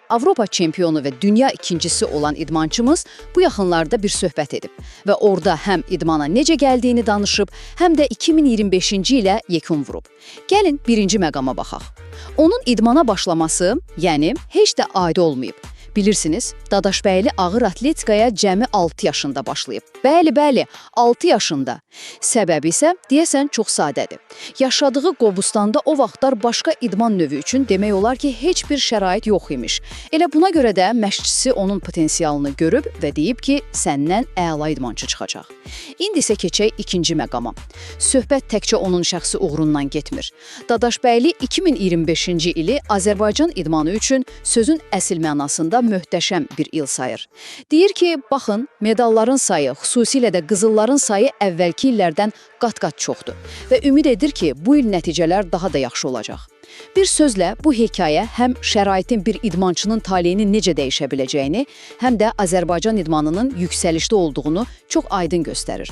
Avropa çempionu və dünya ikincisi olan idmançımız bu yaxınlarda bir söhbət edib və orada həm idmana necə gəldiyini danışıb, həm də 2025-ci ilə yekun vurub. Gəlin birinci məqama baxaq. Onun idmana başlaması, yəni heç də adi olmayıb. Bilirsiniz, Dadaşbəyli ağır atletikaya cəmi 6 yaşında başlayıb. Bəli, bəli, 6 yaşında. Səbəbi isə deyəsən çox sadədir. Yaşadığı Qobustanda o vaxtlar başqa idman növü üçün demək olar ki, heç bir şərait yox imiş. Elə buna görə də məşqçisi onun potensialını görüb və deyib ki, səndən əla idmançı çıxacaq. İndi isə keçək ikinci məqama. Söhbət təkcə onun şəxsi uğurundan getmir. Dadaşbəyli 2025-ci ili Azərbaycan idmanı üçün sözün əsl mənasında möhtəşəm bir il sayır. Deyir ki, baxın, medalların sayı, xüsusilə də qızılların sayı əvvəlki illərdən qat-qat çoxdur və ümid edir ki, bu il nəticələr daha da yaxşı olacaq. Bir sözlə, bu hekayə həm şəraitin bir idmançının taleyini necə dəyişə biləcəyini, həm də Azərbaycan idmanının yüksəlişdə olduğunu çox aydın göstərir.